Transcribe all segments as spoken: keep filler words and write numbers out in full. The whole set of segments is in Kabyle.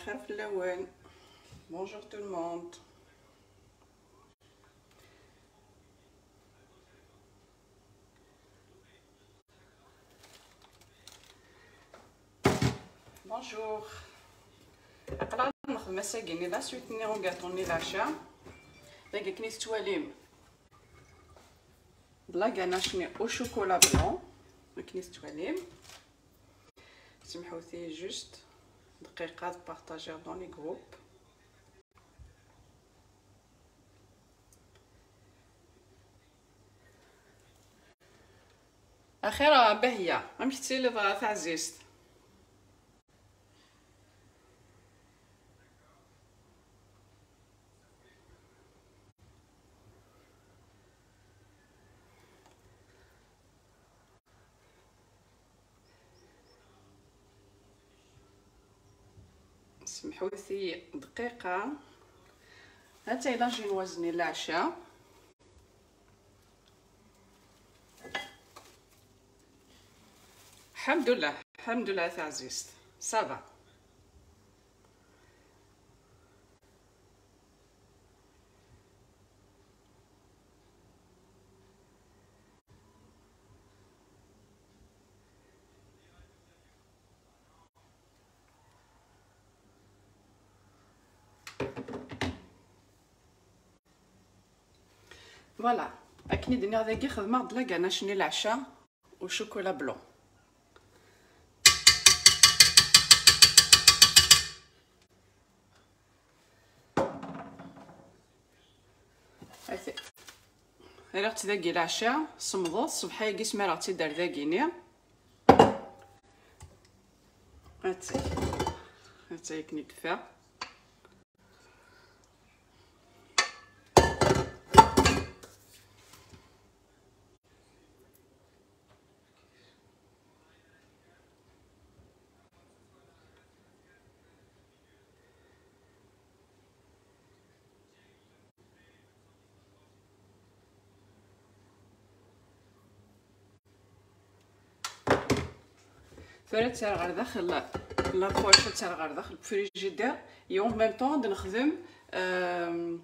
Xir fell-awen. Bonjour tout le monde. Bonjour. Aql-aɣ nxeddem ass-agi-nni la suite-nni ugaṭu-nni leɛca. Dagi akken i tettwalim, d la ganache-nni au chocolat blanc, akken i tettwalim. Semḥut-iyi juste dqiqa ad partagiɣ dans les groupes. Axir a Bahya, amek tettiliḍ a taɛzizt? Semḥut-iyi dqiqa. Hatay la génoise-nni leɛca. Ḥamdullah, ḥamdullah a taɛzizt. Ça va. Voilà. Akken i d-nniɣ dagi, xedmeɣ-d la ganache-nni leɛca au chocolat blanc. Ati. Rriɣ-tt dagi leɛca, semmḍeɣ, ṣṣbeḥ-agi smareɣ-tt-id ar dagi-ni. Ati. Ati akken i d-teffeɣ. Tura ad tt-rreɣ ɣer daxel la poche, ad tt-rreɣ ɣer daxel frigidaire, et en même temps ad nexdem, euh,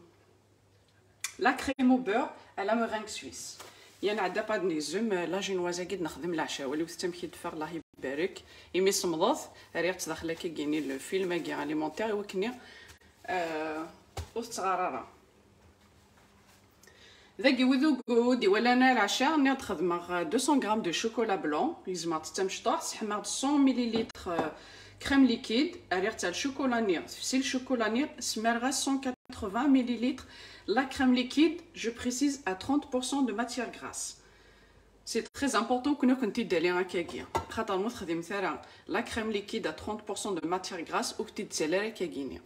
la crème au beurre à la meringue suisse. Yan ɛedda pas d-negzem, euh, la génoise-agi d-nexdem leɛca. Waliwet amek i d-teffeɣ, Allah ibarek. Imi semmḍeɣ-tt, rriɣ-tt daxel akka gini le film-agi alimentaire i wakken, euh, ur tettɣar ara. Dagi wid ur d-iwalan ara leɛca, nniɣ-d xedmeɣ deux cents grammes de chocolat blanc, gezmeɣ-tt d tamecṭuḥt, sseḥmaɣ-d cent millilitres, euh, crème liquide, rriɣ-tt ar lcukulat-nni, tefsi lcukulat-nni, smareɣ-as cent quatre-vingts millilitres la crème liquide, je précise à trente pour cent de matière grasse. C'est très important ur kent-id-tali akkagi, xaṭer ma ur texdimemt ara la crème liquide à trente pour cent de matière grasse, ur kent-id-ttali ara akkagi-nni.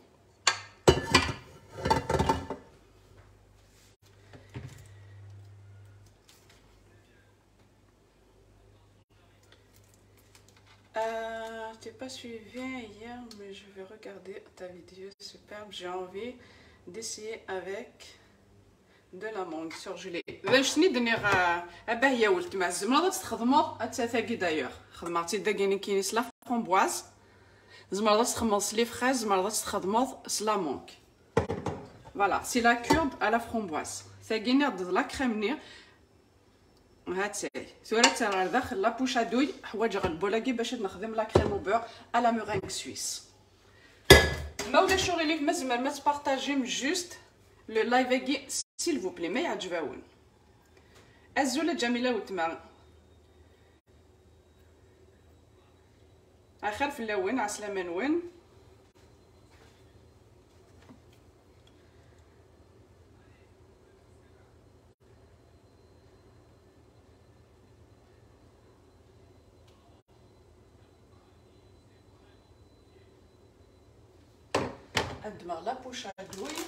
Euh, je t'ai pas suivi hier, mais je vais regarder ta vidéo superbe. J'ai envie d'essayer avec de la mangue surgelée. Bac ten-id-nniɣ, euh, a Bahya weltma, tzemreḍ ad tt-txedmeḍ, atta tagi d'ailleurs. Xedmeɣ-tt-id dagi nekkini s la framboise. Tzemreḍ ad tt-txedmeḍ s les fraises, tzemreḍ ad tt-txedmeḍ s la mangue. Voilà, c'est la cure à la framboise. Tagi nniɣ-d d la crème-nni. Ha-tt-ay. Tura ad tt-rreɣ ɣer daxel la poche à douille. Ḥwaǧeɣ lbul-agi bac ad nexdem la crème au beurre à la meringue suisse. Ma ulac aɣilif, ma tzemrem ad tpartajim juste le live-agi, s'il vous plaît, ma iɛǧeb-awen. Azul a Ǧamila weltma. Axir fell-awen, ɛeslama-nwen. Ad ddmeɣ la poche à douille,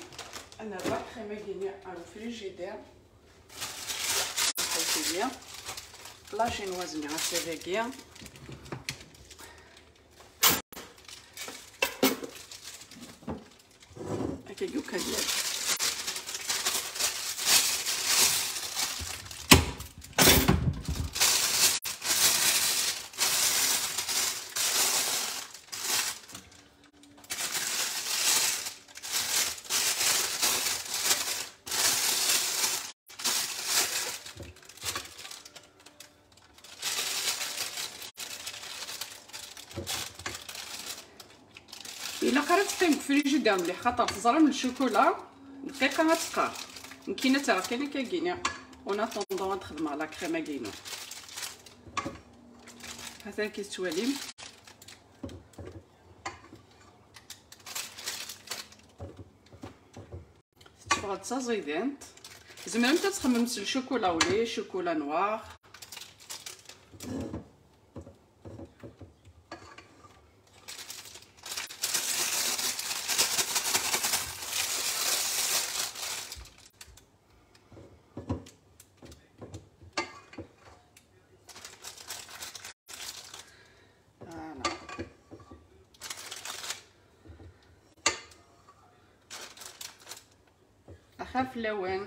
ad nerr la crème-agi-nni ar ufrijider. Ḥewwes-iyi. La génoise-nni ass-agi. Akka yukan lal. Ilaq ara teqqim deg frijider mliḥ, xaṭer teẓram ccukula dqiqa ad teqqar. Nekkini ad tt-rreɣ kan akka gini. En attendant ad xedmeɣ la crème-agi-inu. Hatan ki tettwalim. Tetteffeɣ-d d taẓidant. Tzemremt ad txemmemt s ccukula au lait, ccukula noir. Voilà. Axir fell-awen,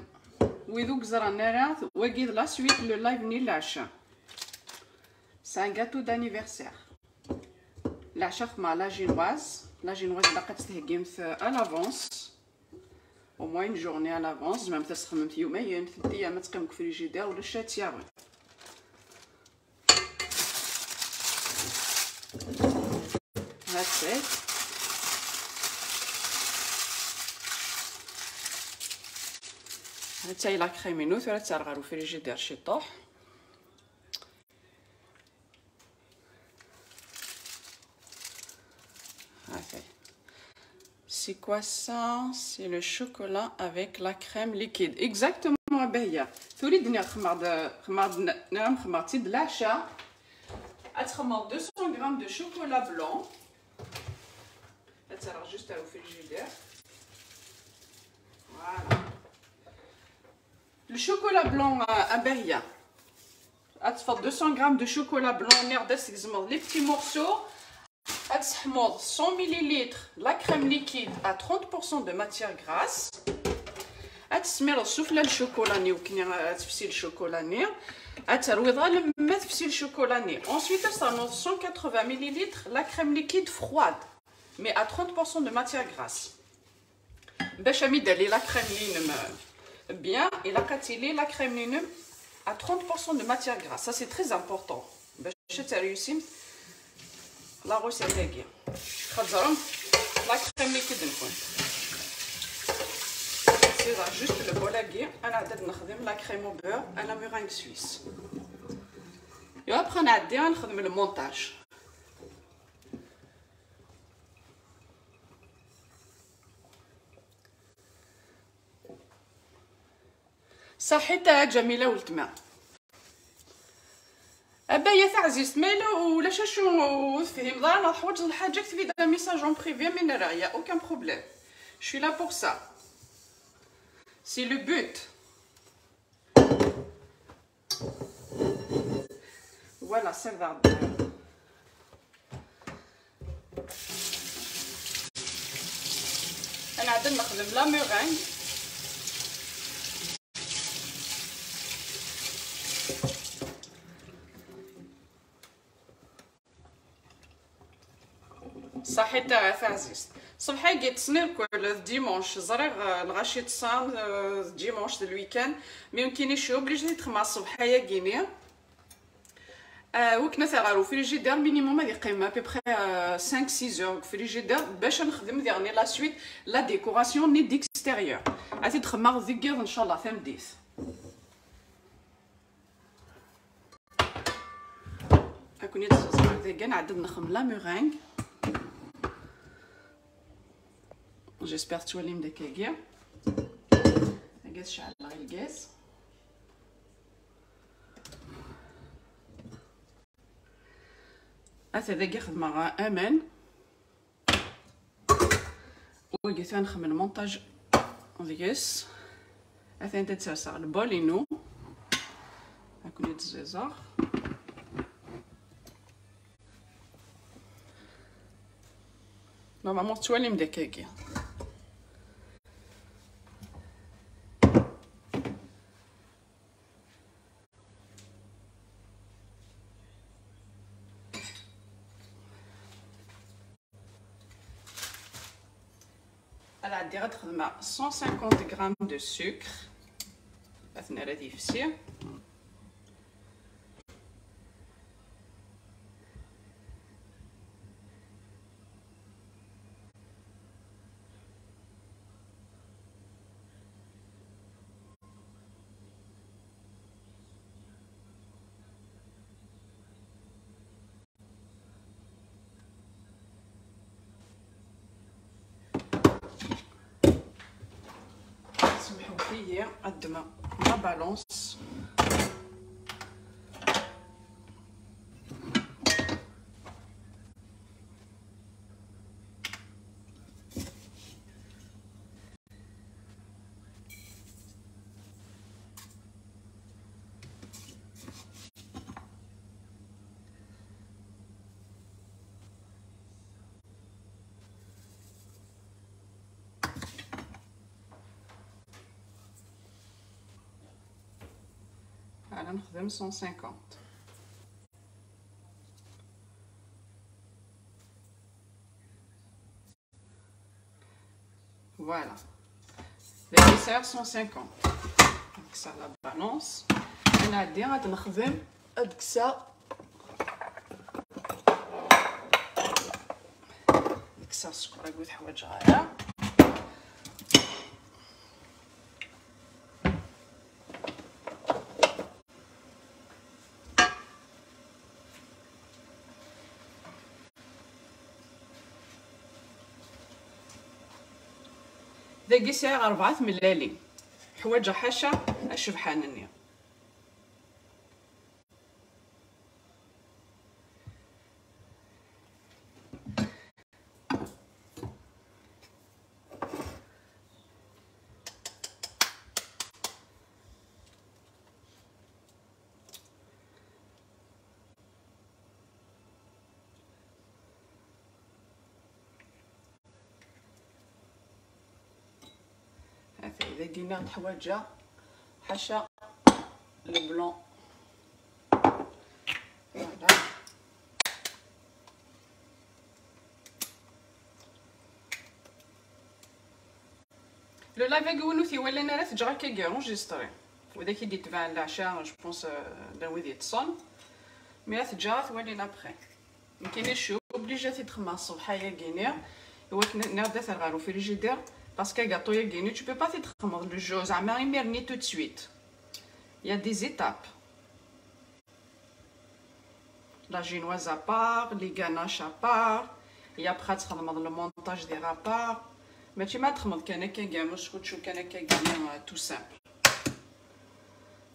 wid ur yeẓran ara, wagi d la suite le live-nni n leɛca. C'est un gâteau d'anniversaire. Leɛca xedmeɣ la génoise. La génoise ilaq ad tt-theggimt à l'avance. Au moins une journée à l'avance. Tzemremt ad tt-txedmemt yumayen, tlata ayyam, ad teqqim deg frijider, ulac ad tt-yaɣen. That's it. Hatta la crème-inu, tura ad tt-rreɣ ɣer ufrijider ciṭuḥ. Hatta. C'est quoi ça? C'est le chocolat avec la crème liquide. Exactement, a Bahia. Tura i d-nniɣ xedmeɣ-d, xedmeɣ-d, nniɣ-am xedmeɣ-tt-id leɛca. Ad txedmeḍ deux cents grammes de chocolat blanc. Ad tt-rreɣ juste au frigidaire. Voilà. Le chocolat blanc, euh, a Bahia. Ad tfeḍ deux cents grammes de chocolat blanc, nniɣ-d ad tgezmeḍ les petits morceaux. Ad tesseḥmuḍ cent millilitres la crème liquide à trente pour cent de matière grasse. Ad tesmireḍ sufella lecukula-nni, wakken ad tefsi lecukula-nni. Ad terwiḍ alamma tefsi lecukula-nni. Ensuite, ad ternuḍ cent quatre-vingts millilitres la crème liquide froide, mais à trente pour cent de matière grasse. Bac ad m-d-tali la crème-nni-inem bien, ilaq ad tili la crème-nni-inem à trente pour cent de matière grasse. Ça, c'est très important. Bac ad tréussimt la recette-agi. Xeẓẓremt la crème liquide-nkent. C'est juste le bol-agi. Ad nɛeddi ad nexdem la crème au beurre à la meringue suisse. Et après, ad nɛeddi ad nexdem le montage. Saḥit a Ǧamila weltma. A Baya taɛzizt, ma yella ulac acu ur tefhimeḍ ara neɣ teḥwaǧeḍ lḥaǧa, kteb-iyi-d un message en privé, mi nra, y a aucun problème. Je suis là pour ça. C'est le but. Voilà, c'est vrai. Ad nɛeddi ad nexdem la meringue. Saḥit a taɛzizt. Ṣṣbeḥ-agi ṭṭsen irkul d dimanche. Ẓriɣ, euh, lɣaci ṭṭsen, euh, d dimanche, d le week-end. Mais nekkini je suis obligée ad xedmeɣ ṣṣbeḥ-agi-ni. Euh, wakken ad t-rreɣ ɣer ufrijider, minimum ad yeqqim à peu près, euh, cinq six heures deg ufrijider, bac ad nexdem diɣen la suite, la décoration-nni d'extérieur. Ad t-id-xedmeɣ deg yiḍ, ncallah, tameddit. Ad ken-id-ẓẓeɣ dagi, ad nɛeddi ad nexdem la meringue. J'espère tettwalim-d akkagi. Dagi ad ceɛleɣ lgaz. Ata dagi xedmeɣ aman. Wagi atan nxemmel montage deg-s. Atan ad serseɣ lbol-inu. Ad ken-id-ẓẓiẓeɣ. Normalement tettwalim-d akkagi. Ad ɛeddiɣ ad xedmeɣ cent cinquante grammes de sucre. Ad t-nerr ad yefsi. Ihi ad ddmeɣ la balance. Voilà, نخدم cent cinquante. Voilà. Dagi sɛiɣ cent cinquante. Ad kkseɣ la balance. Ad nɛeddi ad nexdem, ad kkseɣ, ad kkseɣ sskeṛ, akked ḥwaǧeɣ ara. Dagi sɛiɣ rebɛa tmellalin. Ḥwaǧeɣ ḥaca acebḥan-nni. Ata dagi neɣ teḥwaǧeɣ ḥaca le blanc. Voilà. Le live-agi, win ur t-iwalan ara, ad t-ǧǧeɣ akkagi enregistré. Widak i d-itebɛen leɛca, je pense, euh, llan wid yeṭṭsen. Mi ara t-ǧǧeɣ, ad t-walin après. Nekkini je suis obligée ad t-id-xedmeɣ ṣṣbeḥ-ayagi-ni, i wakken nniɣ-d ad t-rreɣ ɣer ufrijidir, parce que agaṭu-yagi-ni, tu peux pas t-id-txedmeḍ le jour, zeɛma imir-nni tout de suite. Il y a des étapes. La génoise à part, les ganaches à part, et après ad txedmeḍ le montage des à part. Mačči ma txedmeḍ kan akka, gamus, kucu kan akka, euh, tout simple.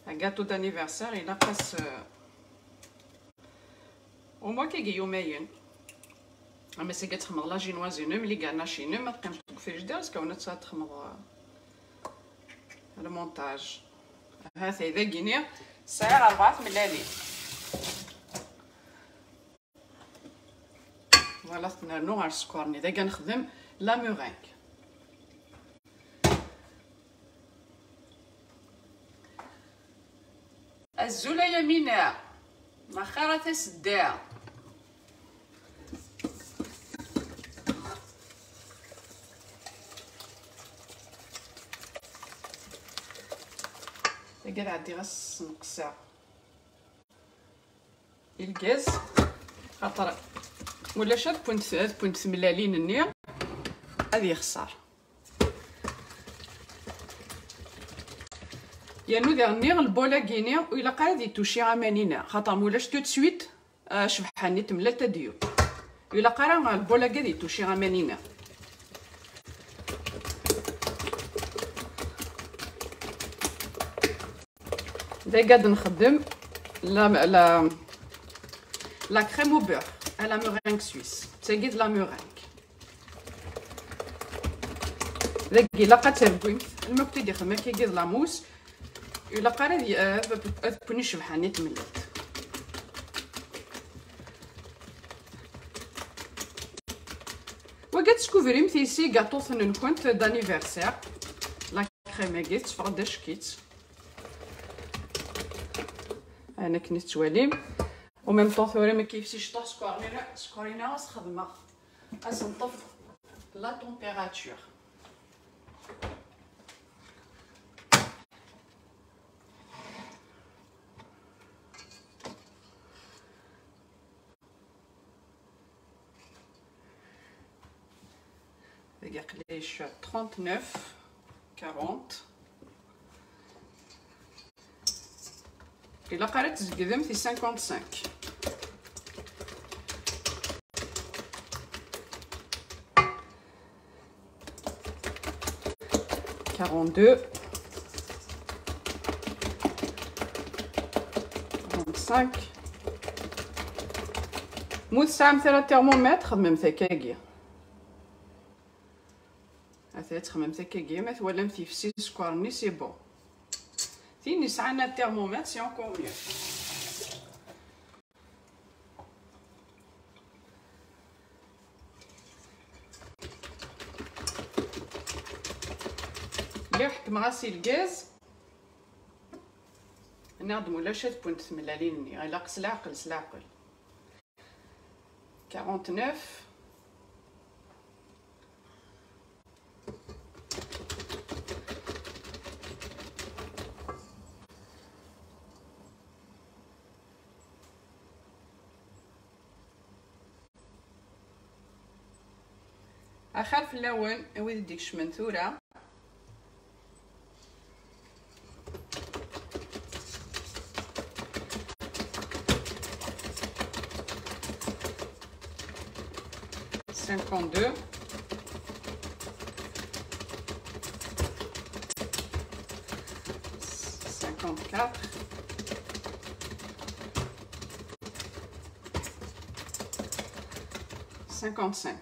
Un gâteau d'anniversaire, ilaq-as, euh, au moins kagi yumayen. Ama sagi ad txedmeḍ la génoise-inem, les ganaches-inem, ad teqqimeḍ deg ufrijidir, azekka ad txedmeḍ, euh, le montage. Hata dagi-ni sɛiɣ rebɛa tmellalin. Voilà, ad t-nernu ɣer sskeṛ-nni. Dagi ad nexdem la meringue. Azul a Yamina, ma xir a tasedda. Tagad ɛeddiɣ ad s-sneqseɣ i lgaz, xaṭer ulac ad wwent, ad wwent tmellalin-nni, ad yexṣer. Yernu diɣenni lbol-agi-ni ur ilaq ara ad yettuci aman-ina, xaṭer ma ulac tout de suite, ah, cebḥa-nni temlal tadyu. Ur ilaq ara lbol-agi ad yettuci aman-ina. Dagi ad nxeddem la, la, la crème au beurre à la meringue suisse. D tagi d la meringue. Dagi ilaq ad terwimt, lmakt i d-ixdem akkagi d la mousse, ilaq ara ad, ad, ad ken-icebḥen i tmellalt. Wagi ad teskuvrimt ici gaṭuten-nkent d'anniversaire. La crème-agi tetteffeɣ-d acek-itt. Ayen akken i tettwalim. Au même temps, tura ma kif si cṭuḥ sskeṛ-ina, sskeṛ-ina ad s-xedmeɣ, ad s-nṭef la température. Dagi aql-i trente-neuf, quarante. Ilaq ara tzegdemt i cinquante-cinq. Quarante-deux. cinq. Mu tesɛamt ara thermomètre, xedmemt akkagi. Ata txemmemt akkagi, ma twalamt yefsi sskeṛ-nni, c'est bon. Tin yesɛan thermomètre, c'est encore mieux. Lliɣ ḥekkmeɣ-as i lgaz. Nniɣ-d mulac ad wwent tmellalin-nni. Ilaq s leɛqel, s leɛqel. Quarante-neuf. Axir fell-awen, a wid i d-ikecmen tura. Cinquante-deux. Cinquante-quatre. Cinquante-cinq.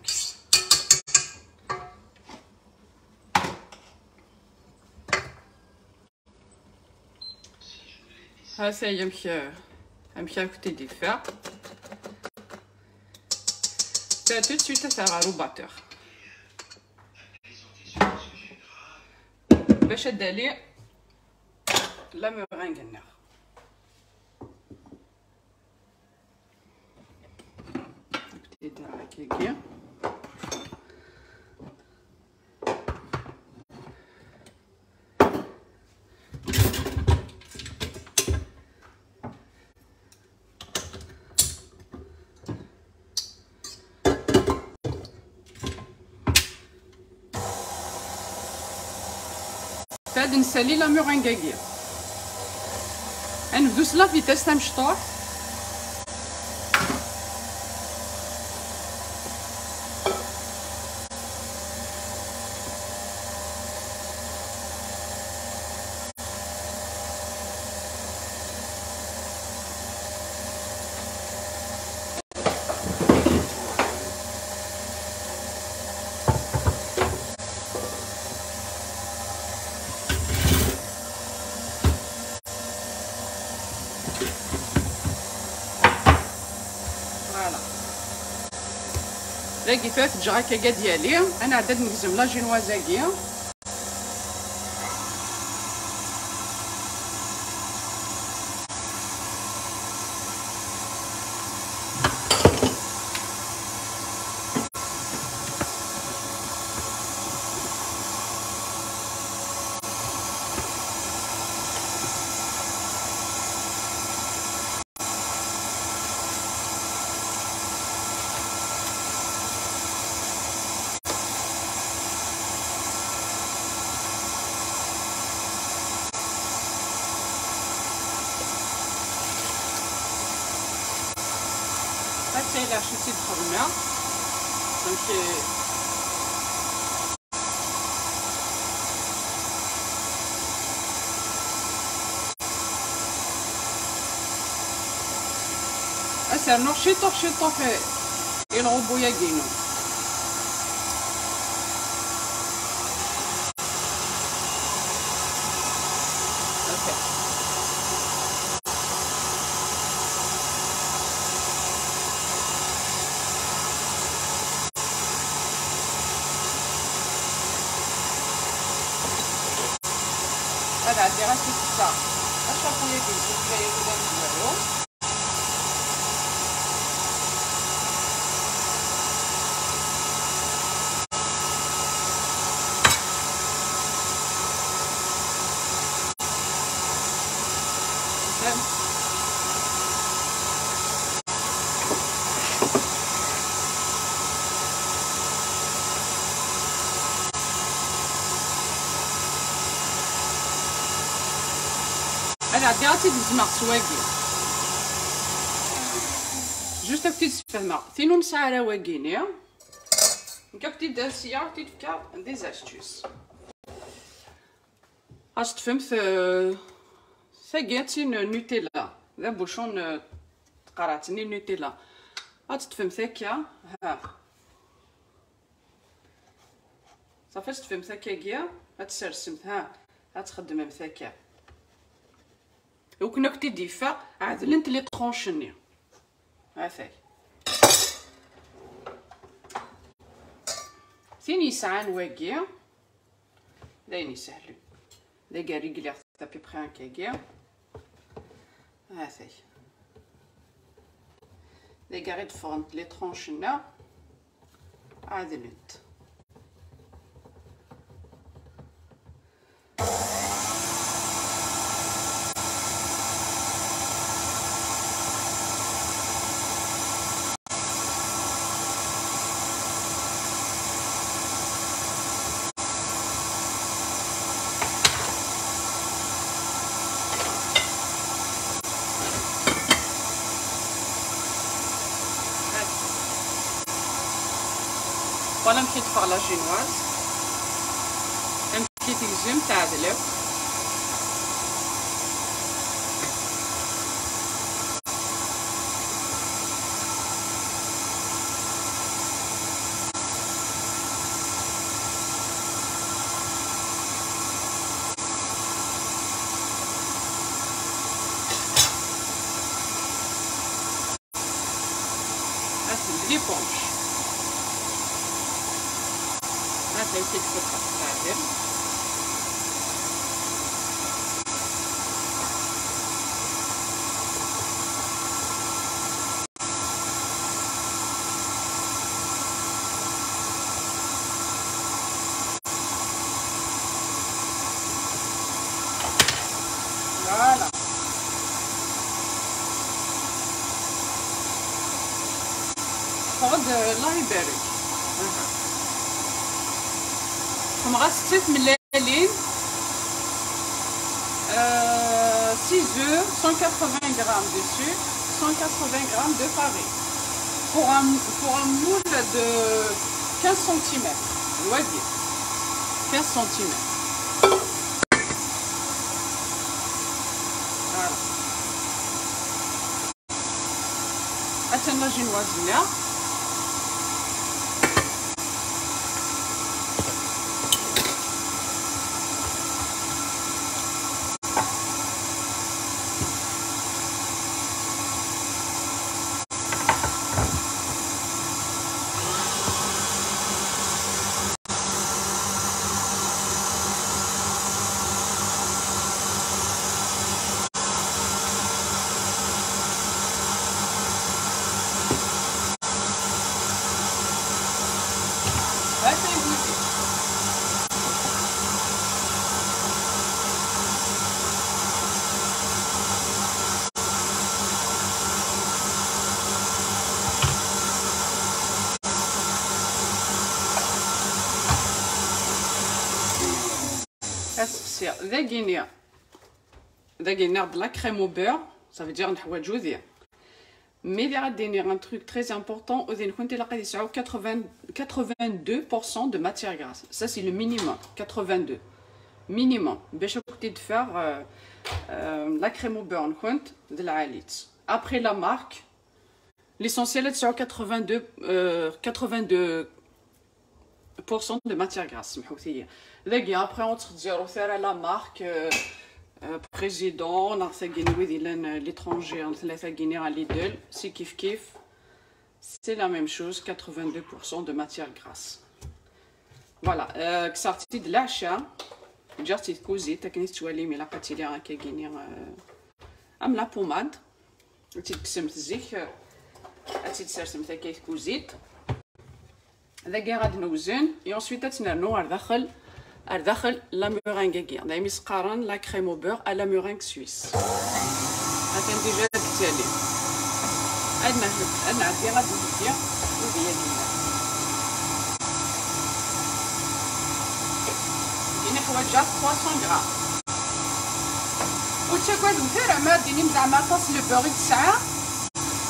Ata amek, amek ara kent-id-yeffeɣ. Ta tout de suite ad t-aɣeɣ ɣer ubatteur. Bac ad d-ali la meringue-nneɣ. Ad d-ali akkagi. Ad nsali la meringue-agi. Ad nebdu s la vitesse tamecṭuḥt. Voilà. Dagi tura teǧǧa akka ad yali. Ad nɛeddi ad negzem la génoise-agi. Ata lɛecc i tt-id-xedmeɣ. Amek i- Ad s-rnuɣ ciṭuḥ ciṭuḥ i lɣubu-yagi-inu. Ok. Ad ɛeddiɣ ad s-kkseɣ acafu-yagi n tutlayt ula d walu. Ad ɛeddiɣ ad tt-id-gezmeɣ s wagi. Juste ad k-id-sfehmeɣ. Tin ur nesɛi ara wagini, nekk ad k-id-, sya ad k-id-fkeɣ des astuces. Ad teṭṭfemt, euh, tagi d tin Nutella. d abucun, eh, tqerɛet-nni n Nutella. Ad teṭṭfemt akka, ha. Ṣafi, ad teṭṭfemt akkagi, ad tsersemt, ha, ad txeddmemt akka. Ukken akk t-id-yeffeɣ, ɛedlent les tranches-nni. Atay. Tin yesɛan wagi, d ayen isehlen. D agerri i lliɣ à peu près akkagi. Atay. D agerri i d-ffɣent les tranches-nneɣ. Ɛedlent. Voilà amek i d-teffeɣ la génoise. Amek i tegzem, teɛdel akk. Ad tebded les tranches. Ad tebded les tranches. Voilà. Teffeɣ-d, euh, Allah ibarek. Aha. Xemɣas ttaf mellalin. Euh, six œufs, cent quatre-vingts grammes de sucre, cent quatre-vingts grammes de farine. Pour un, pour un moule de quinze centimètres, on va dire. Quinze centimètres. Voilà. Attan la génoise-nneɣ. Asteqsi, dagini, dagini neɣ de la crème au beurre, ça veut dire neḥwaǧ udi. Mais ad d-iniɣ un truc très important, udi-nkent ilaq ad yesɛu quatre-vingts, quatre-vingt-deux pour cent de matière grasse. Ça, c'est le minimum, quatre-vingt-deux. Minimum. Bac ad d-teffeɣ, euh, euh, la crème au beurre-nkent d lɛali-tt. Après la marque, l'essentiel ad tesɛu quatre-vingt-deux, euh, quatre-vingt-deux pour cent de matière grasse, semḥut-iyi. Dagi, après, ur tettxezzirut ara la marque, euh, euh, Président, neɣ tagi n wid yellan, euh, l'étranger, tella tagi-nni à Lidl, c'est kif kif, c'est la même chose, quatre-vingt-deux pour cent de matière grasse. Voilà, euh, kkseɣ-tt-id leɛca, ǧǧiɣ-tt di tkuzit, akken i tettwalim, ilaq ad tili akkagi-nni, euh, am la pommade. Ad tt-id-tekksemt zik, ad tt-id-tsersemt akka i tkuzit. Dagi ad newzen, et ensuite ad tt-nernu ar daxel, ar daxel la meringue-agi. Daymi s-qqaren la crème au beurre à la meringue suisse. Atan déjà ad d-tali. Ad nehd-, ad nɛeddi ad d-nheggi udi-agi-nneɣ. Ini ḥwaǧeɣ trois cents grammes. Ur ttagademt ara ma ad d-tinim zeɛma aṭas n le beurre i tesɛa,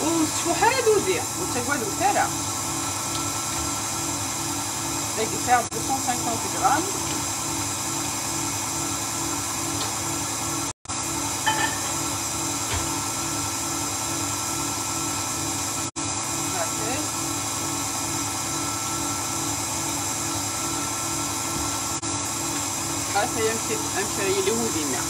ur tettfuḥ ara d udi, ur ttagademt ara. Dagi sɛiɣ deux cent cinquante grammes. Amek, amek ara yili wudi-nni.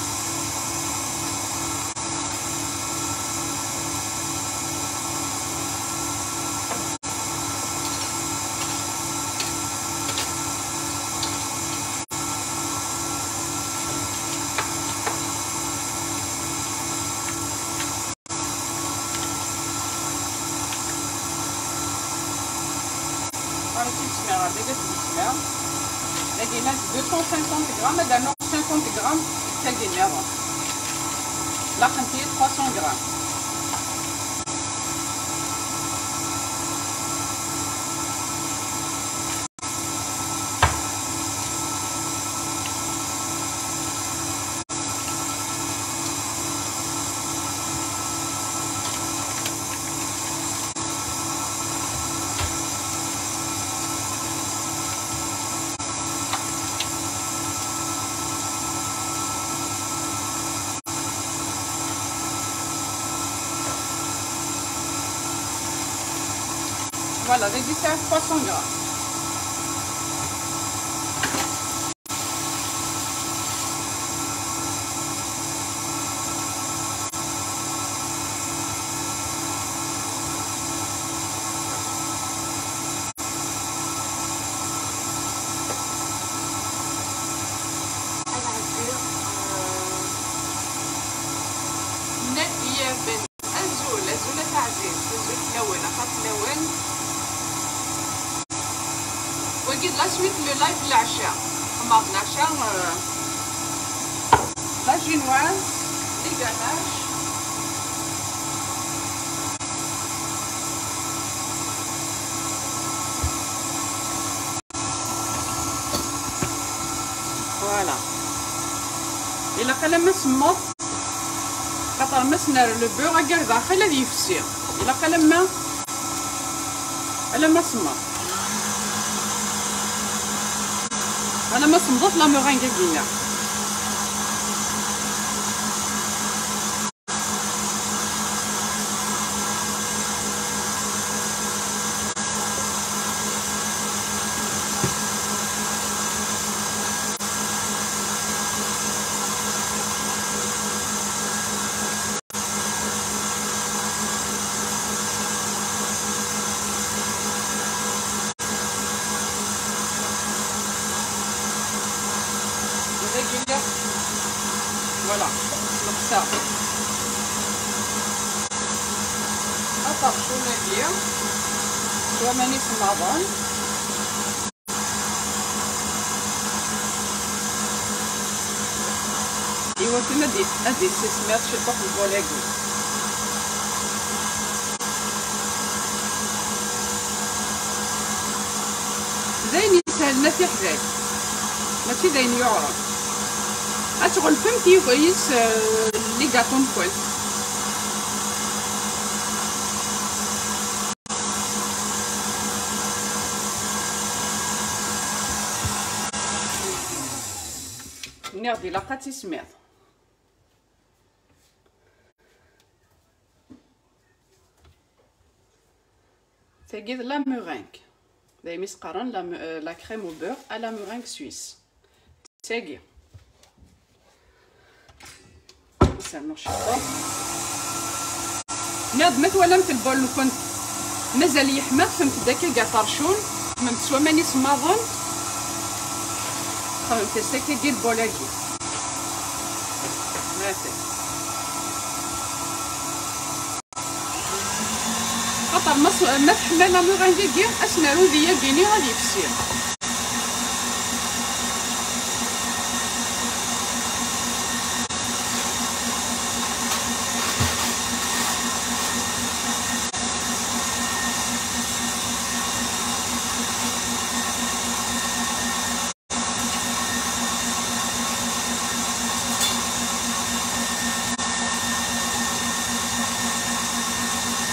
Ɣer-i tt-id-smiɣ ɣer dagi, ad tt-id-smiɣ. Dagi llant deux cent cinquante grammes, ad d-rnuɣ cinquante grammes d tagi nniḍen. Laqent-iyi trois cents grammes. Voilà, dagi sɛiɣ trois cents grammes. Nadia Ben. Azul, azul a taɛzizt, azul fell-awen, axaṭ fell-awen. Wagi d la suite, le live n leɛca. Xemmer d leɛca, euh, la génoise, les ganaches. Voilà. Ilaq alamma semmeḍ, xaṭer ma s-nerr le beurre agar daxel ad yefsi. Ilaq alamma, alamma semmeḍ. Alamma semmeḍet la meringue-agi-nneɣ. Voilà, neqseɣ aṭercun-agi s waman isemmaḍen. Iwakken ad d-, ad d-tessismiḍ ciṭuḥ n lbol-agi. D ayen isehlen a tiḥdal, mačči d ayen yuɛren. Ad tɣelfemt yis, eh, les gâteaux-nkent. Nniɣ-d ilaq ad tismiḍ. Tagi d la meringue. Daymi s-qqaren la me-, euh, la crème au beurre à la meringue suisse. Tagi. Sernu ciṭuḥ. Nniɣ-d ma twalamt lbol-nkent mazal yeḥma, xedmemt-d akka aṭercun, xedmemt s waman isemmaḍen, xedmemt-as akkagi lbol-agi. Xaṭer ma s-, ma teḥma la meringue-agi, ad s-nerr udi-agi-ni ad yefsi.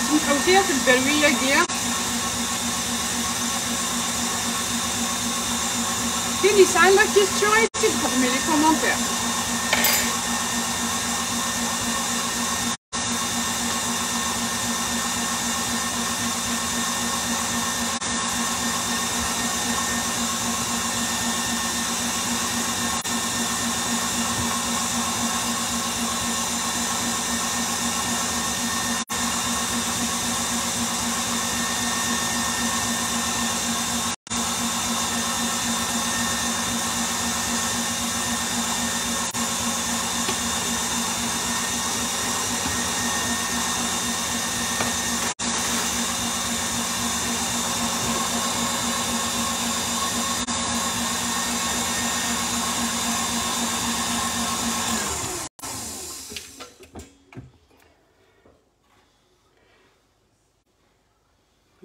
Semḥewt-iyi ɣef lberwi-agi. Tin yesɛan la question, ad tt-id-texdem les commentaires.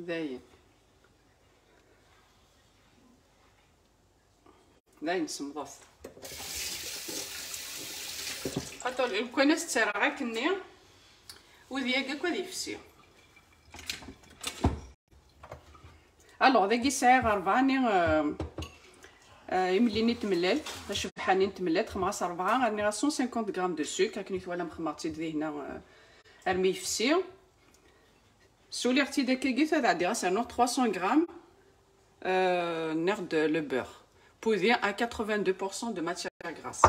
Dayen. Dayen semḍet. Attends, lukan ad s-ttarraɣ akkenni, udi-agi akk ad yefsi. Alors, dagi sɛiɣ rebɛa-nni, euh, euh, imellilin n tmellalt, acebḥan-nni n tmellalt, xemɣas rebɛa, rniɣ-as cent cinquante grammes de sucre, akken i twalam xemmeɣ-tt-id dihna, euh, armi yefsi. Suliɣ-tt-id akkagi, ad ɛeddiɣ ad s-rnuɣ trois cents grammes, euh, nniɣ-d le beurre. Poudre à quatre-vingt-deux pour cent de matière grasse.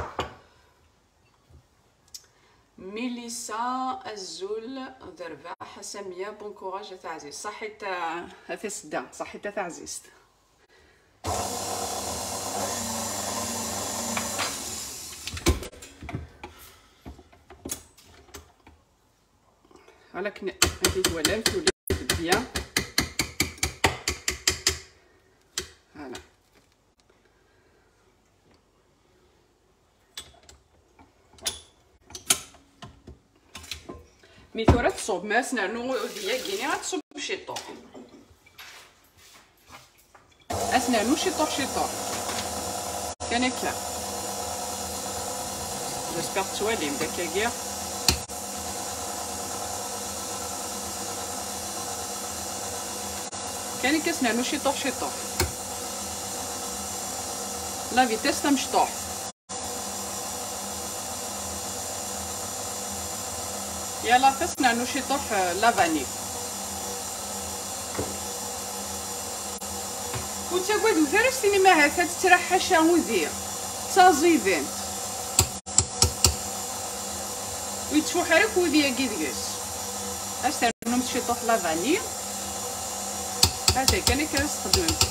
Milissa, azul, d rrbeḥ, a Samia, bon courage a taɛzizt. Ṣaḥit a, a tasedda, ṣaḥit a taɛzizt. Voilà, akken i twalam, tuli bien. Voilà. Mi tura tṣubb, mi ara s-nernu udi-agi-ni, ad tṣubb ciṭuḥ. Ad s-nernu ciṭuḥ ciṭuḥ. Kan akka. J'espère tettwalim-d akkagi. Kan akka s-nernu ciṭuḥ ciṭuḥ. La vitesse tamecṭuḥt. Yal aṭas nernu ciṭuḥ, euh, la vanille. Ur ttagadet ara s tinim ahat ad tettraḥ ḥaca udi. D taẓidant. Ur yettfuḥ ara akk udi-agi deg-s. Ad s-ternumt ciṭuḥ la vanille. Ata kan akka ara s-txedmemt.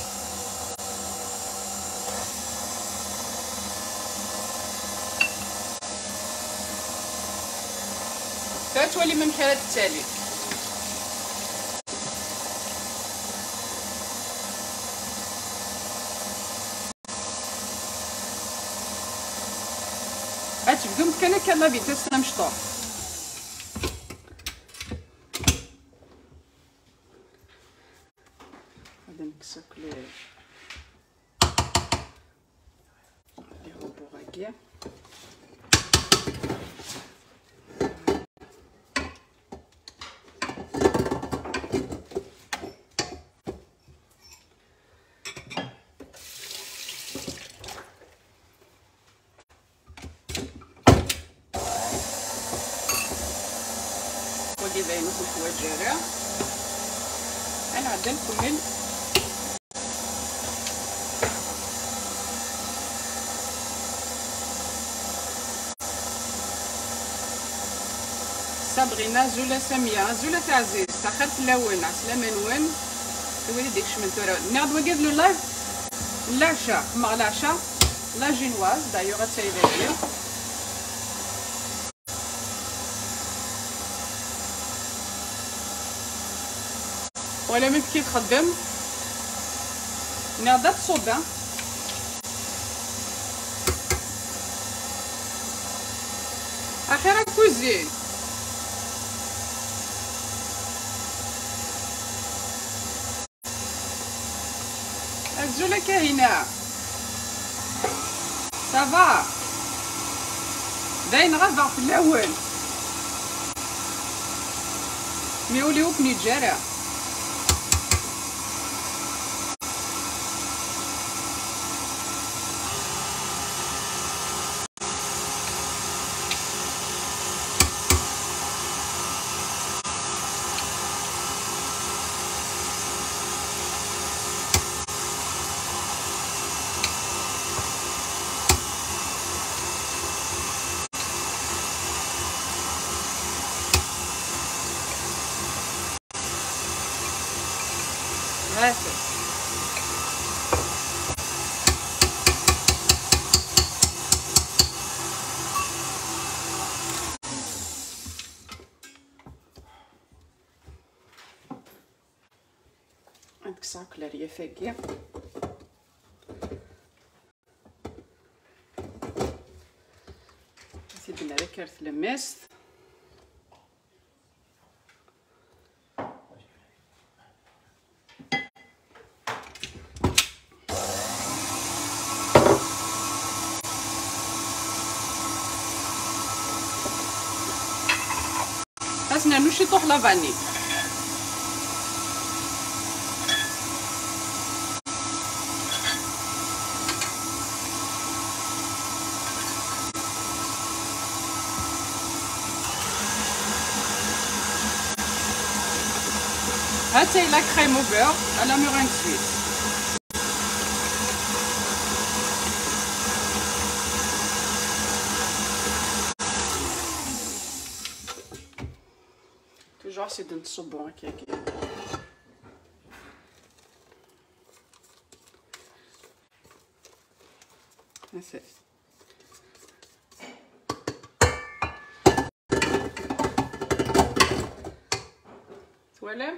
Tura twalim amek ara d-tali. Ad tebdumt kan akka la vitesse tamecṭuḥt. Ad nekkes akk les, les rebords-agi. Wagi d ayen ur t-neḥwaǧ ara. Ad nɛeddi ad nkemmel. Sabrina, azul a Samia, azul a taɛzizt, axir fell-awen, ɛeslama-nwen. I wid i d-ikecmen tura. Nniɣ-d wagi d le live n leɛca, xemmeɣ leɛca, la génoise, d'ailleurs, ad tali dagi. Wala amek i txeddem. Nniɣ-d ad tṣubb, a. Axir a Cousine. Azul a Kahina. Ça va? Dayen ɣabeɣ fell-awen. Mi ul-iw ur ken-yeǧǧa ara. هاتي. عندك صاك الريافاكي. سيدنا ذكرت لمست. ciṭuḥ la vanille. Hatay la crème au beurre à la meringue suisse. Toujours c'est de صبون هكاكي. Hatay. Twalam?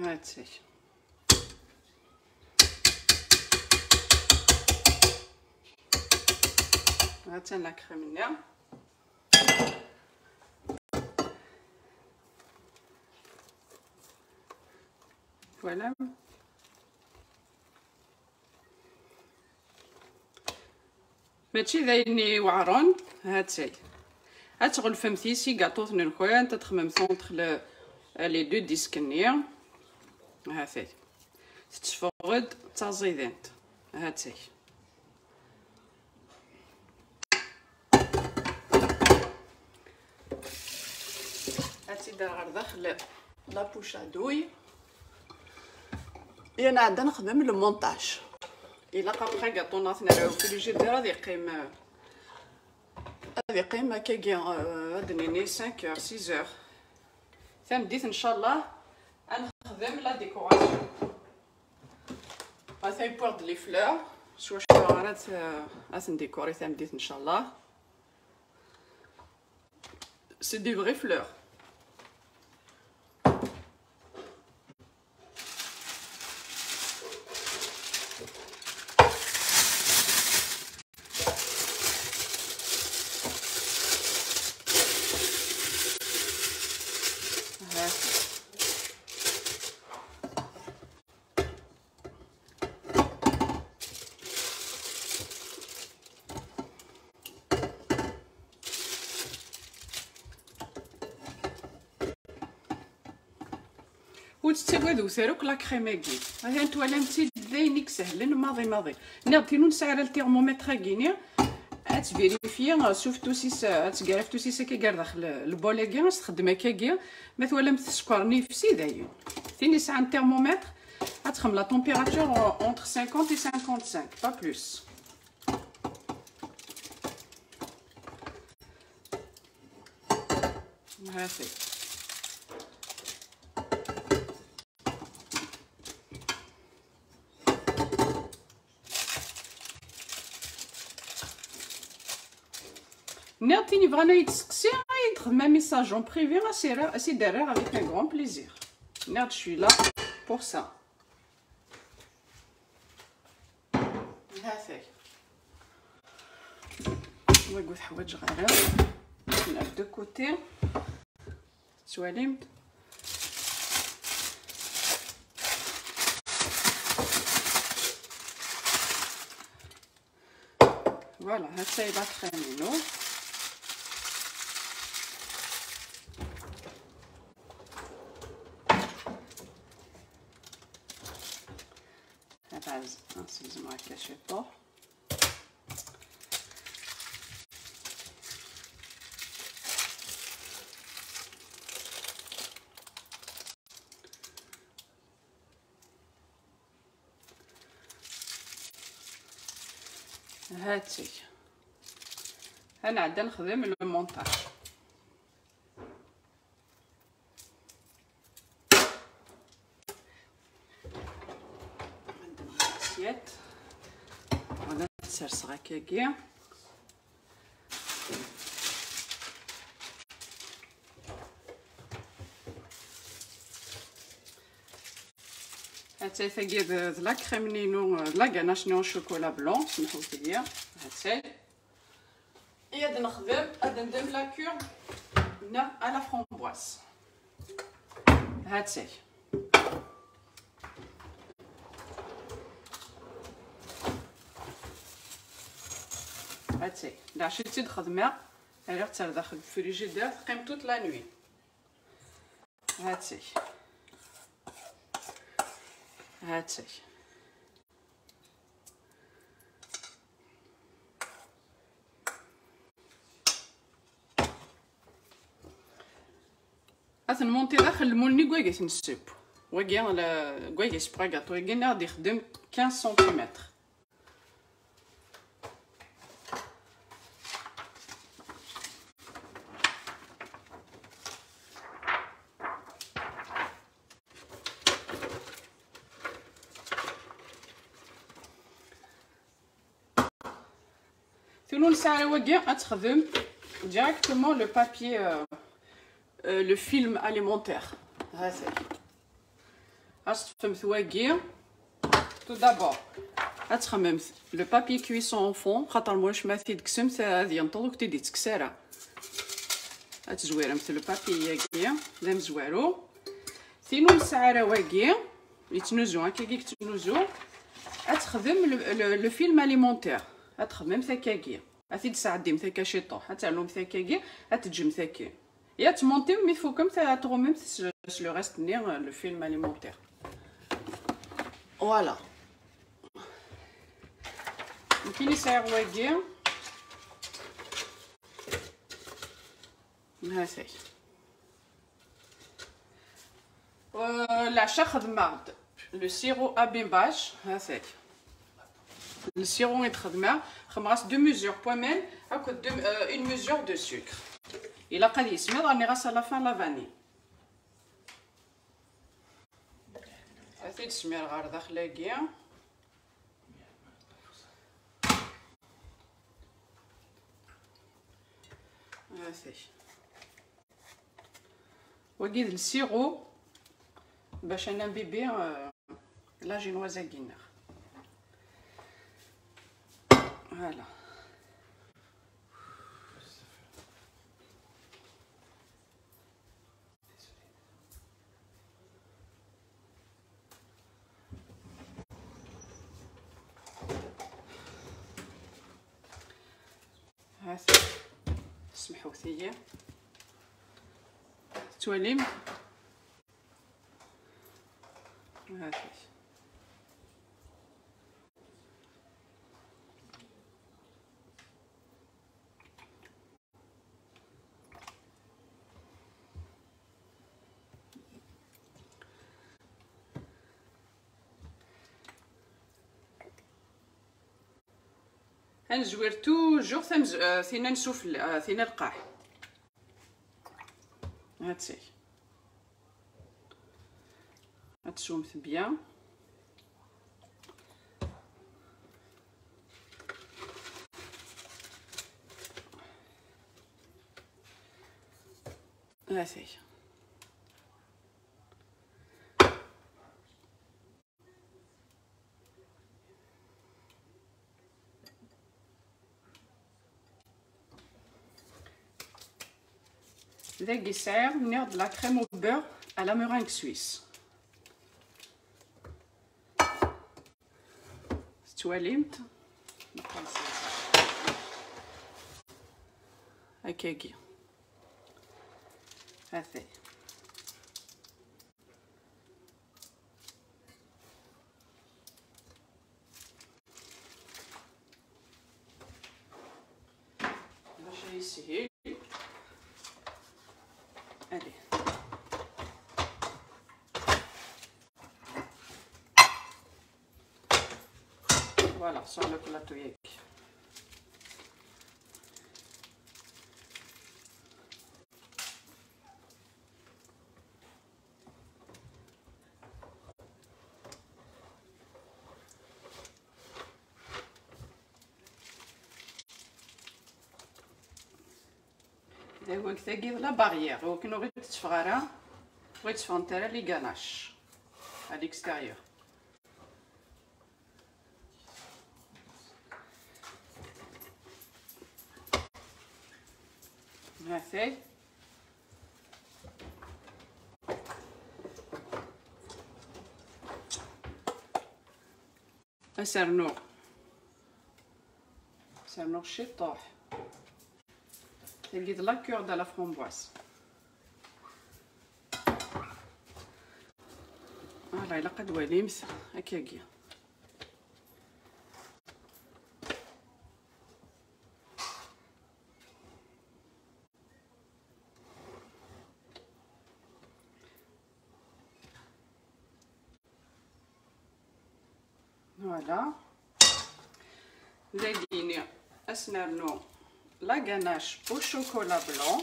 هاتي. هاتي la crème هنا. Voilà. ماشي d ayen iweɛren. Hatay. Ad tɣelfemt yis-i gaṭuten-nkent, ad txemmemt entre le, les deux disques-nni. Hatay. Tetteffeɣ-d d taẓidant. Hatay. Ad tt-id-rreɣ ɣer daxel la poche à douille. Yerna ad nexdem le montage. Ilaq après gaṭu-nneɣ ad t-nerr frigidaire ad yeqqim, ad yeqqim akkagi, euh, ad d-nini cinq heures, six heures. Tameddit, ncallah, ad nexdem la décoration. Atay, wwiɣ-d les fleurs, s wacu ara t-, ad ten-décorer tameddit, ncallah. C'est des vraies fleurs. Ur tettagad wet ara akk la crème-agi. Atan twalam-tt-id d ayen i isehlen maḍi maḍi. Nniɣ-d tin ur nesɛi ara le thermomètre-agi-ni, ad tvirifyi, sauf tusis, ad tger aftus-is akka gar daxel lbol-agi, ad s-txeddem akkagi. Ma twalam-t tsekkeṛ-nni yefsi, dayen. Tin yesɛan thermomètre, ad txemmem la température entre cinquante et cinquante-cinq, pas plus. هاتي. Nniɣ-d tin yebɣan ad yi-d-testeqsi, ad yi-d-texdem un message en privé, ad s-rreɣ, ad s-d-rreɣ avec un grand plaisir. Nniɣ-d je suis là pour ça. هاتي. ويقول حوايج غير. نلعب de côté. سواليم. Voilà, هاتي la crème. هذا عز-، نسيزم هكا شي طوح. هاتي. هنعدى نخدم le montage. عندنا الاسيات. ولا تسرسغ هكاكي. Hatay tagi d, d la crème-nni-inu, d la ganache-nni au chocolat blanc, semḥut-iyi. Hatay. I ad nexdem, ad ndem la cure neɣ à la framboise. Hatay. Hatay. Lɛecc i tt-id-xedmeɣ, rriɣ-tt ar daxel frigidaire, teqqim toute la nuit. Hatay. Hatay. Ad ten-monti daxel lmul-nni n wagit n ssep. Wagi, la, n wagit n ssep agaṭu-agi, ad ixdem quinze centimètres. Tin ur nesɛi ara wagi, ad texdem directement le papier, euh, euh, le film alimentaire. Hatay. Ad teṭṭfemt wagi. Tout d'abord, ad txemmemt le papier cuisson en fond, xaṭer ma ulac ma t-id-tekksemt, ad yenṭeḍ ur k-t-id-ittekkes ara. Ad tezwiremt le papier-agi, d amezwaru. Tin ur nesɛi ara wagi, yettnuzu, akkagi yettnuzu, ad texdem le, le, le film alimentaire. Ad txemmemt akkagi. Ad t-id-tesɛeddimt akka ciṭuḥ. Ad ternumt akkagi, ad teǧǧemt akkin. Ya tmontimt, mi tfukemt, ad tɣummemt s, s le reste-nni, le film alimentaire. Voilà. Nekkini sɛiɣ wagi. Hatay. Euh, leɛca xedmeɣ-d le sirop à bimbage, hatay. Le sirop i d-xedmeɣ, xedmeɣ-as deux mesures poids mel akked deux, euh, une mesure de sucre. Ilaq ad yismiḍ, rniɣ-as à la fin la vanille. Ad t-id-smireɣ ɣer daxel-agi. Hatay. Wagi d le sirop bac ad nbibi, euh, la génoise-agi-nneɣ. Voilà. هاتي، سمحوتي، تتواليم. هاتي. هنزوير toujours تمز-، آه، ثينا نسفل، آه، ثينا القاع. هاتي. هتسوم bien. هاتي. Dagi sɛiɣ, nniɣ-d, la crème au beurre à la meringue suisse. Tettwalimt? Akkagi. Hatay. Maca yeshil. Allez. Voilà, sur le plateau, yak. Daweg tagi d la barrière, ur ken-, ur ɣ-id-tetteffeɣ ara, ur ɣ-id-tteffɣent ara les ganaches à l'extérieur. Hatay. Ad s-rnuɣ, ad s-rnuɣ ciṭuḥ. Tagi d la cure de la framboise. Voilà, ilaq ad twalimt akkagi. Voilà. Dagini, ad s-nernu la ganache au chocolat blanc.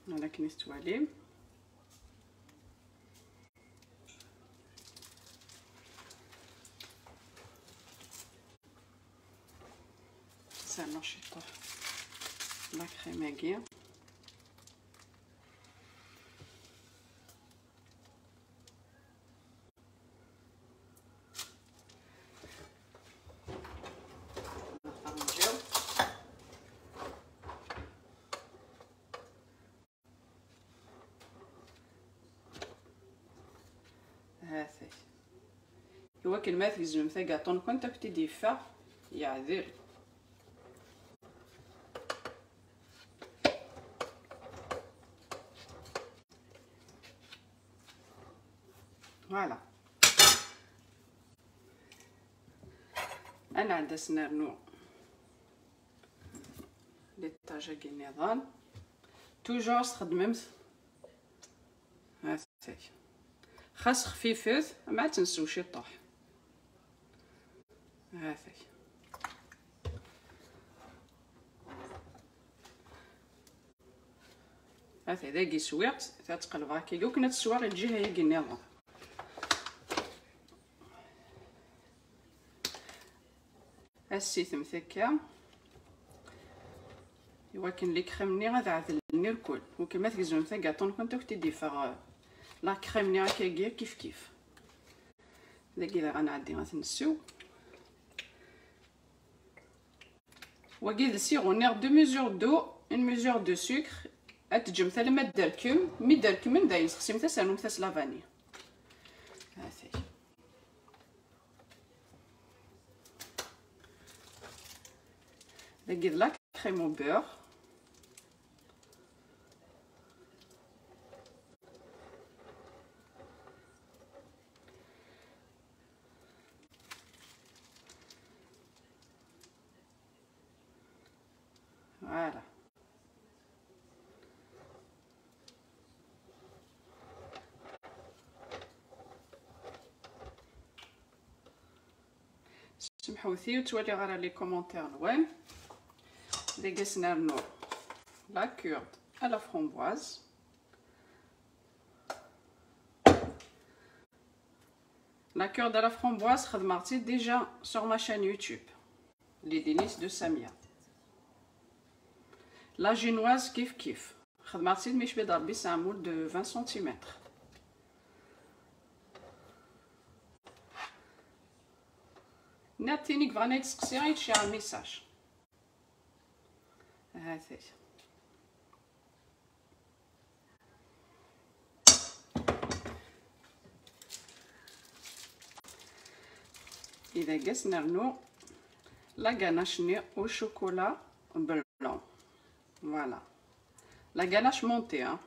Voilà, akken i tettwalim. Sernu ciṭuḥ la crème-agi. Hatay. Iwakken ma tgezmem tagaṭu-nkent, ad kent-id-yeffeɣ yeɛdel. Voilà. Ad nɛeddi ad s-nernu l'étage-agi nniḍen. Toujours txeddmemt. Hatay. Xas xfifet, ma ad tensew ciṭuḥ. Hatay. Hatay, dagi swiɣ-tt, ta tqelbeɣ akka, yukken ad teswaɣ i lǧiha-agi nniḍen. Assitem takka. Iwakken likrem-nni ad ɛedlen irkul. Ukan ma tgezmem tagaṭu-nkent, ad kent-id-iffeɣ, euh, la crème-nni akkagi kif kif. Dagi daɣ ad nɛeddi ad t-nsew. Wagi d sirop, nniɣ deux mesures d'eau, une mesure de sucre. Ad teǧǧem alamma d derkem, mi derkmen dayen sexsimt-as, rnumt-as la vanille. Hatay. Dagi d la crème au beurre. Voilà. Semḥewt-iyi, ur ttwaliɣ ara les commentaires-nwen. Dagi ad s-nernu la cure à la framboise. La cure de la framboise, xedmeɣ-tt-id déjà sur ma chaîne YouTube. Les délices de Samia. La génoise kif kif. Xedmeɣ-tt-id mi yecba-d Rebbi s amul de vingt centimètres. Nniɣ-d tin i yebɣan ad yi-d-steqsi, ad yi-d-tecɛel message. Hatay. Dagi ad s-nernu la ganache-nni au chocolat blanc. Voilà. La ganache montée, hein,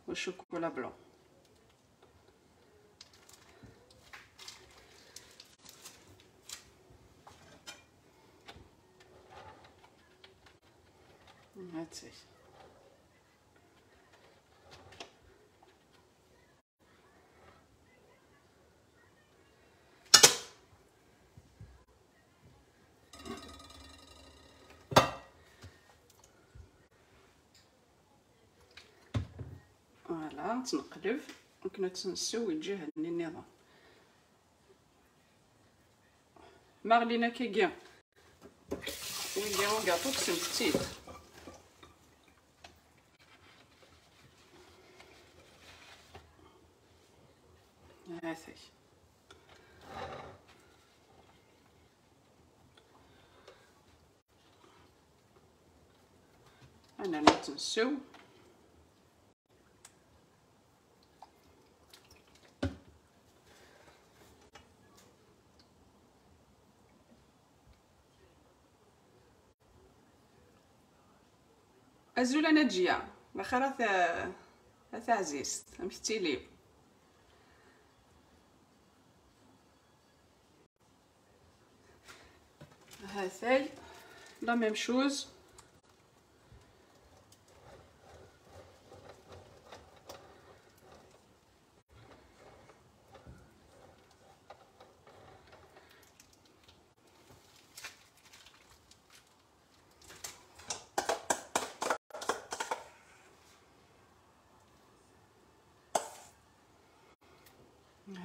au chocolat blanc. That's it. Voilà, ad tt-neqleb akken ad tt-nsew i lǧiha-nni nniḍen. Ma ɣlin akkagi wigi ugaṭu, kksemt-tt-id. Atay. Ad nernu ad nsew. Azul a Naǧiya, laxir a ta-, a taɛzizt, amek tettiliḍ? Hatay, la même chose.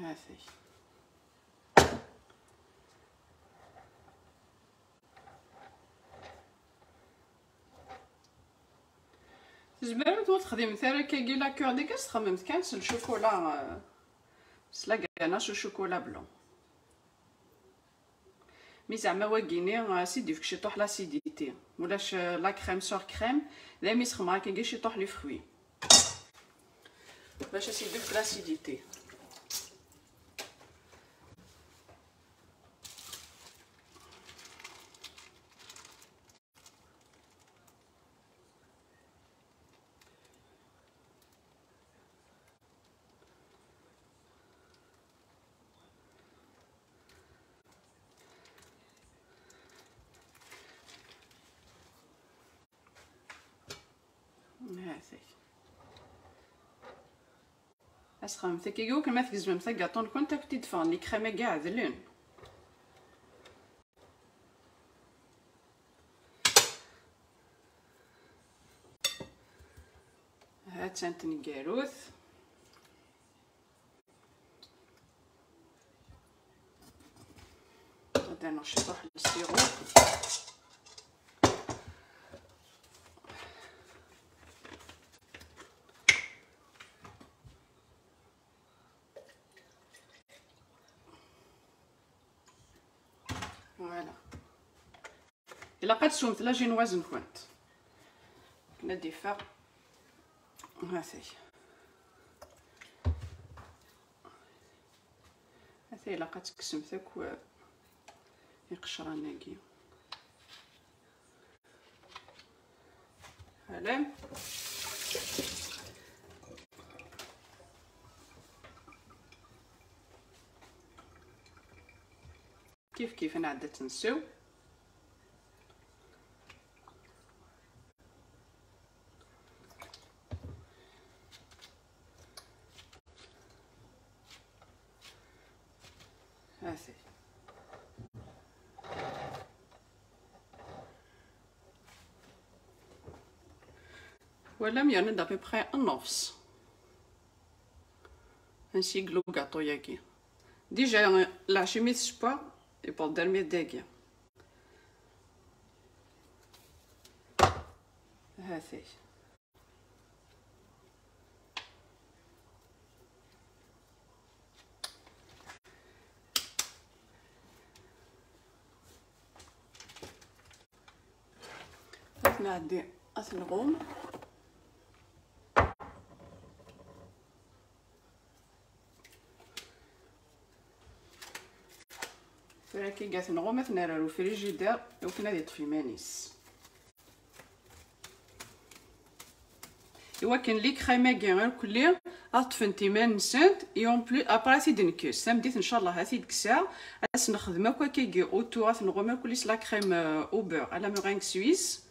Hatay. Tzemremt ur texdimemt ara akkagi la cure des cœurs, txemmemt kan s le chocolat, euh, s la ganache au chocolat blanc. Mi zeɛma wagini, euh, as-d-yefk ciṭuḥ l'acidité. Ulac, euh, la crème sur crème, daymi sxemmer akkagi ciṭuḥ les fruits. Bac as-d-yefk l'acidité. Hatay. Asxemt akkagi, akken ma tgezmemt agaṭu-nkent, ad kent-id-ffɣen likrem-agi ɛedlen. Ha-tt-an tneggarut. Ad rnuɣ ciṭuḥ n lsiru. Voilà. Ilaq ad teswemt la génoise-nkent. Akken ad d-iffeɣ. Hatay. Hatay, ilaq ad tekksemt akk, eh, iqecran-agi. Voilà. Kif kif nɛedda ad tt-nsew. Hatay. Twalam, yerna-d à peu près nnefs. Ansi yella ugaṭu-yagi. Déjà, leɛci mi tessewwa, yewweḍ-d armi d dagi. Hatay. Ad t-nɛeddi, ad t-nɣum. Tura akka i t-nɣum, ad t-nerr ar ufrijider i wakken ad yeṭṭef iman-is. Iwakken les crèmes-agi irkelli ad ṭṭfent iman-nsent, et en plus, après ad t-id-nekkes. Tameddit, ncallah, ad t-id-kkseɣ. Ad s-nexdem akk akkagi autour, ad t-nɣum irkelli s la crème, euh, au beurre, à la meringue suisse.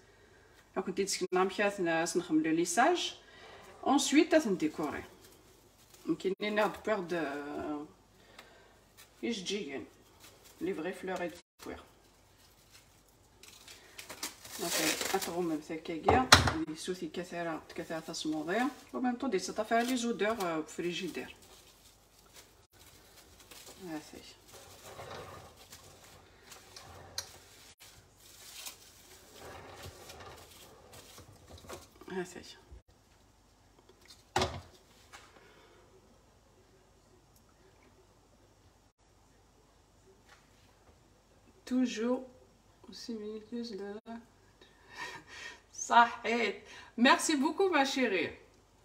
Ad kent-id-sekneɣ amek ara ten-, ad s-nexdem le lissage. Ensuite, ad ten-décorer. Nekkini nniɣ-d wwiɣ-d, euh, ijeǧǧigen. Les vraies fleurs et Wwiɣ. Ad tɣummemt akkagi, deg-s ur tekkat ara, tekkat ara tasmuḍi. En même temps, ur d-yettaṭṭaf ara les odeurs, euh, n ufrijider. Hatay. Hatay. toujours aussi minutieuse de صحيت. Merci beaucoup, ma chérie.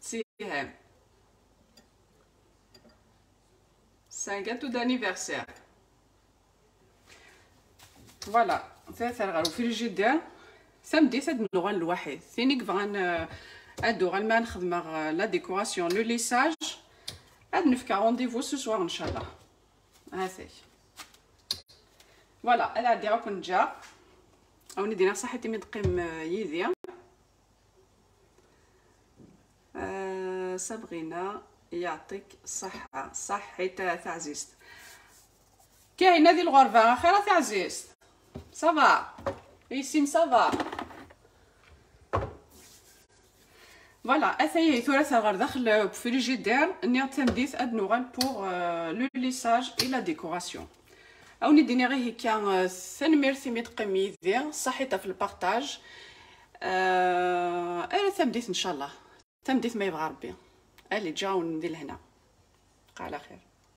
Siham. C'est un gâteau d'anniversaire. Voilà, ثلاثة غير في الجدار. Tameddit ad nuɣal lwaḥid. Tin i yebɣan, euh, ad uɣal ma nxedmeɣ, euh, la décoration, le lissage, ad nefk rendez-vous ce soir, inchallah. هاتي. Voilà, ad ɛeddiɣ akk nǧa. Awen-id-iniɣ ṣaḥit imi d-teqqim, euh, yid-i. آه، صبغينا، يعطيك الصحة. صحيت تعزيزت. كاينة دي الغربة، خير تعزيزت؟ Ça va؟ يسيم، ça va؟ Voilà, ثورة غير داخل في الجدار، نيغ تمديث أد نوغال pour, euh, le lissage et la décoration. أوني ديني غير هكا، آه، ثنميرث ميد قميدي، صحيت في البارتاج. آه، أنا تمديث إن شاء الله. تمديث ما يبغى ربي. ألي جاون دي لهنا. قال خير.